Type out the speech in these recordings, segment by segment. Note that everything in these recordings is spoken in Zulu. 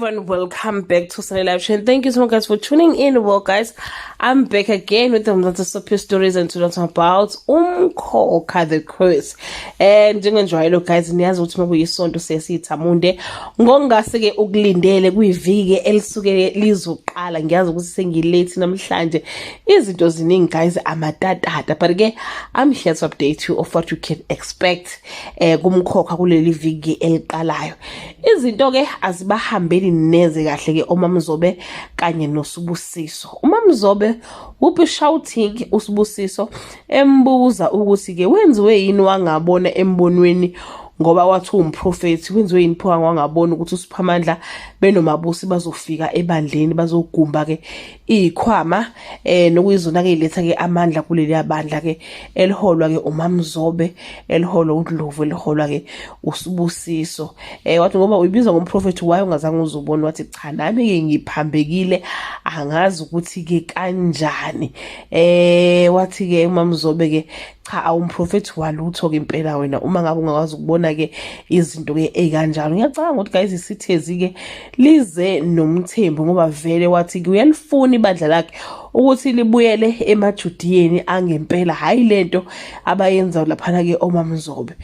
Everyone, welcome back to Sunday Live Show and thank you so much, guys, for tuning in. Well, guys, I'm back again with the Mzansi Soapie Stories and to talk about Umkhokha, The Curse. And njengenjwayelo, guys, niyazi ukuthi uma kuyisonto siye siyithamunde ngokungase-ke ukulindele kuyiviki elisuke lizoqala. Ngiyazi ukuthi sengilate namhlanje, izinto ziningi, guys, amatatata, but-ke I'm here to update you of what you can expect kumkhokha kuleli viki eliqalayo. Izinto-ke azibahambeli neze kahle-ke oMamzobe kanye noSibusiso. UMamzobe will be shouting uSibusiso, embuza ukuthi-ke wenziwe yini wangabona embonweni, ngoba wathi uwumprofethi, wenziwe yini pho wangabona ukuthi uSiphamandla benoMabusi bazofika ebandleni bazogumba-ke iy'khwama nokuyizona-ke ey'letha-ke amandla kuleliya bandla-ke eliholwa-ke uMamzobe, eliholwa uNdlovu, eliholwa-ke uSibusiso. Wathi ngoba uyibizwa ngomprofethi, waye ungazange uzubona? Wathi cha, nami-ke ngiphambekile, angazi ukuthi-ke kanjani. Wathi-ke uMamzobe-ke, cha, awumprofethi walutho-ke impela wena uma ngabe ungakwazi ukubona-ke izinto-ke ey'kanjalo. Ngiyacabanga ukuthi, guys, isithezi-ke lize nomthembu, ngoba vele wathi-ke uyalifuna ibandla lakhe ukuthi libuyele emaJudiyeni angempela, hhayi lento abayenzayo laphana-ke oMamzobe.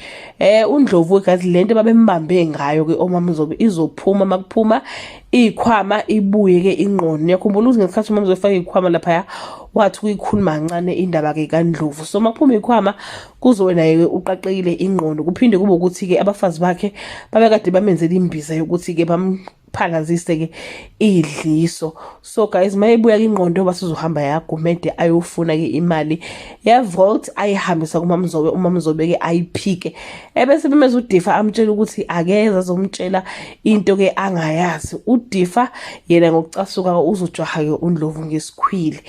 UNdlovu, guys, lento babembambe ngayo-ke oMamzobe izophuma makuphuma iy'khwama, ibuye-ke ingqondo. Niyakhumbula ukuthi ngesikhathi uMamzobe efake iy'khwama laphaya, wathi kuyikhuluma kancane indaba-ke kaNdlovu. So makuphuma iy'khwama kuzobe naye-ke uqaqekile ingqondo, kuphinde kube ukuthi-ke abafazi bakhe babekade bamenzela imbiza yokuthi-ke baphalazise-ke idliso. So, guys, mayebuya-ke ingqondo, basuzohamba yaGumede ayofuna-ke imali ye-vault, ayihambisa kuMamzobe, uMamzobe-ke ayiphike, ebese bemeza uDifa, amtshela ukuthi akeze azomtshela into-ke angayazi. UDifa yena ngokucasuka uzojaha-ke uNdlovu ngesikhwili.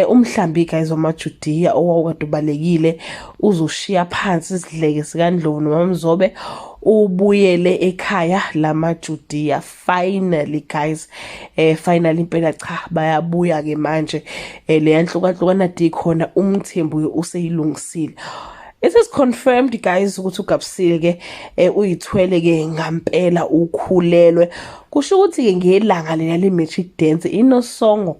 Umhlambi, guys, wamaJudiya owawukade ubalekile uzoshiya phansi isidleke sikaNdlovu noMamzobe, ubuyele ekhaya lamaJudiya. Finally, guys, finally impela, cha, bayabuya ke manje. Leya nhlukahlukana dikhona, umthembu useyilungisile. It is confirmed, guys, ukuthi uGabsile ke uyithwele ke ngampela, ukhulelwe. Kusho ukuthi ke ngelanga lela le matric dance, inosongo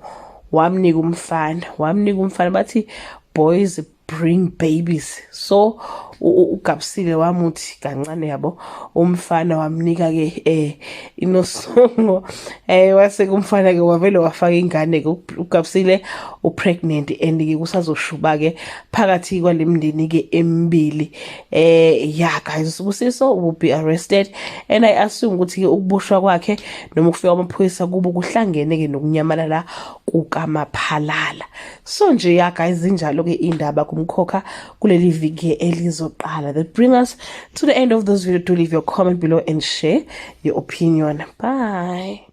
wamnika umfana, wamnika umfana. Bathi boys bring babies, so uGabsile wamuthi kancane yabo umfana, wamnika ke inosongo, wase kumfana ke wavele wafaka ingane ke. UGabsile upregnant and ke kusazoshuba ke phakathi kwalemndeni ke emibili. Yeah, guys, Sibusiso will be arrested and I assume ukuthi ke ukuboshwa kwakhe noma ukufika kwamaphoyisa kubo kuhlangene ke nokunyamalala kukaMaphalala. So nje, ya, guys, injalo ke indaba kumkhokha kuleli viki elizoqala. That bring us to the end of this video. Do leave your comment below and share your opinion. Bye.